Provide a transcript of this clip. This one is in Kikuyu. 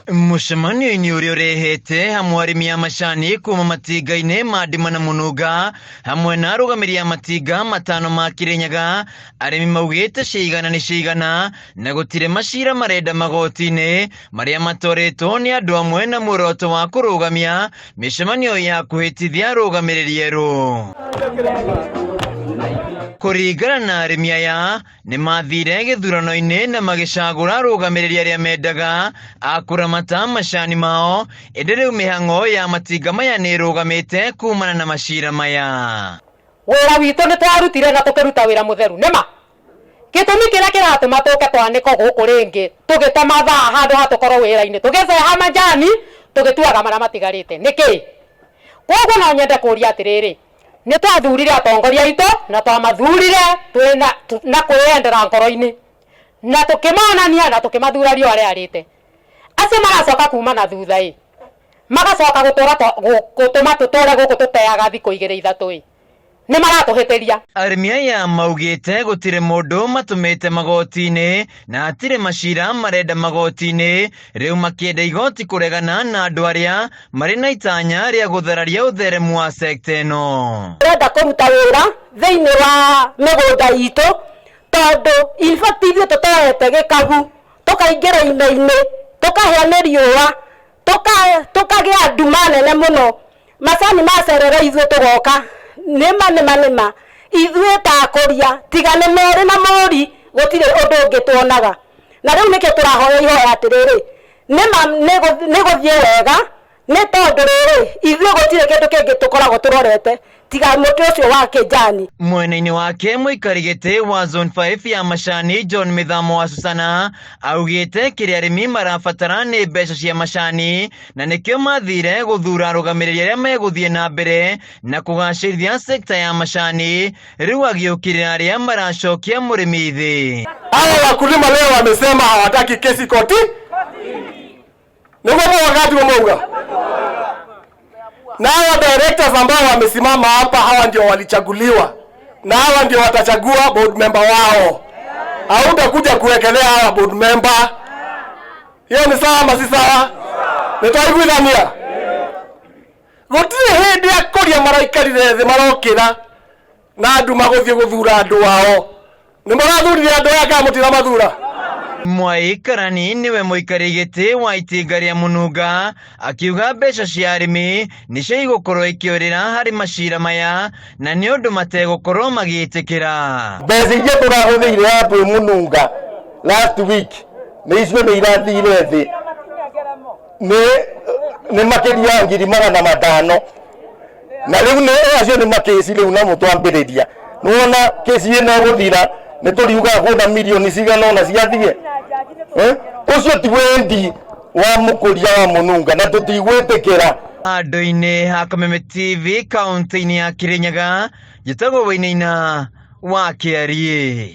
Mũcemanio-inĩ ũrĩa ũrehete hamwe arĩmi a macani kuma matinga-inĩ ma Ndima na Mũnunga hamwe na arũgamĩrĩri a matinga matano ma Kirinyaga, arĩmi maugĩte ciigana nĩ ciigana na gũtirĩ macira marenda magoti-inĩ marĩa matwarĩtwo nĩ andũ amwe na muoroto wa kũrũgamia mĩcemanio ya kũhĩtithia arũgamĩrĩri erũ. Kũringana na arĩmi aya, nĩ maathire gĩthurano-inĩ na magĩcagũra arũgamĩrĩri arĩa mendaga a kũramata macani mao, ĩndĩ rĩu mĩhang'o ya matinga maya nĩ ĩrũgamĩte kumana na macira maya. Wĩra witũ nĩ twarutire na tũkĩruta wĩra mũtheru nĩma. Gĩtũmi kĩrĩa kĩratũma tũke twanĩko gũkũ rĩngĩ tũgĩte mathaa handũ ha tũkorwo wĩra-inĩ tũgĩceha majani tũgĩtuaga marĩa matigarĩte nĩkĩ? Kwoguo no nyende kũria atĩrĩrĩ, Nĩ twathurire atongoria aitũ na twamathurire twĩ na, na kwĩyendera ngoro-inĩ na tũkĩmonania na tũkĩmathura riũa rĩarĩte. Acio maracoka kuma na thutha ĩ, magacoka gũtũra gũtũma tũtũre gũkũ tũteaga thikũ igĩrĩ ithatũ ĩ, nĩ maratũhĩtĩria. Arĩmi aya maugĩte gũtirĩ mũndũ matũmĩte magoti-inĩ na hatirĩ macira marenda magoti-inĩ, rĩu makĩenda igoti kũregana na andũ arĩa marĩ na itanya rĩa gũthararia ũtheremu wa sekta ĩno. Tũrenda kũruta wĩra thĩinĩ wa mĩgũnda itũ tondũ in fact ithuĩ tũtoete gĩkabu tũkaingĩra ime-inĩ tũkahĩa nĩ riũa tũkagĩa nduma nene mũno macani macererwo ithuĩ tũgoka nĩma nĩma nĩma ithuĩ ta akũria tiga nĩ merĩ na mũri gũtirĩ ũndũ ũngĩ tuonaga na rĩu nĩkĩo tũrahoya ihoya atĩrĩrĩ nĩma nĩ gũthiĩ wega nĩ tondũ rĩrĩ ithuĩ gũtirĩ kĩndũ kĩngĩ tũkoragwo tũrorete tiga mũtĩ ũcio wa kĩnjani. Mwena-inĩ wake mũikari gĩtĩ wa Zone 5 ya macani John Mĩthamo wa Susana augĩte kĩrĩa arĩmi marabatara nĩ mbeca cia macani na nĩkĩo mathire gũthura arũgamĩrĩri arĩa megũthiĩ na mbere na kũgacĩrithia sekta ya macani rĩu agĩũkĩrĩra arĩa maracokia mũrĩmi thĩ. Hawa wakulima leo wamesema hawataki kesi koti. Nĩguo wakati wamauga. Na hawa directors ambao wamesimama hapa, hawa ndio walichaguliwa na hawa ndio watachagua board member wao. Hautakuja kuwekelea hawa board member. Hiyo ni sawa ama si sawa? Nĩtwaiguithania? Gũtirĩ hĩndĩ akũria maraikarire thĩ marokĩra na andũ magũthiĩ gũthura andũ ao. Nĩ mũrathurire andũ aya kana mũtiramathura? Mwai Karani nĩwe mũikari gĩtĩ wa itinga rĩa Mũnunga akiuga mbeca cia arĩmi nĩcio igũkorwo ikĩũrĩra harĩ macira maya na nĩ ũndũ mategũkorwo magĩtĩkĩra. Mbeca iria tũrahũthĩire hapo Mũnunga last week nĩ icio nĩ irathire thĩ nĩ nĩ makĩria ya 500,000 na rĩu nĩ acio nĩ makĩci rĩu namo twambĩrĩria nĩwona kĩci ĩno ĩgũthira nĩ tũriugaga kwĩna mirioni cigana ũna ciathiĩ. Eh? Ũcio ti wendi wa mũkũria wa Mũnunga na tũtigwĩtĩkĩra. Handũ-inĩ ha Kameme TV kaunti-inĩ ya Kirinyaga, njĩtagwo Wainaina wa Kĩariĩ.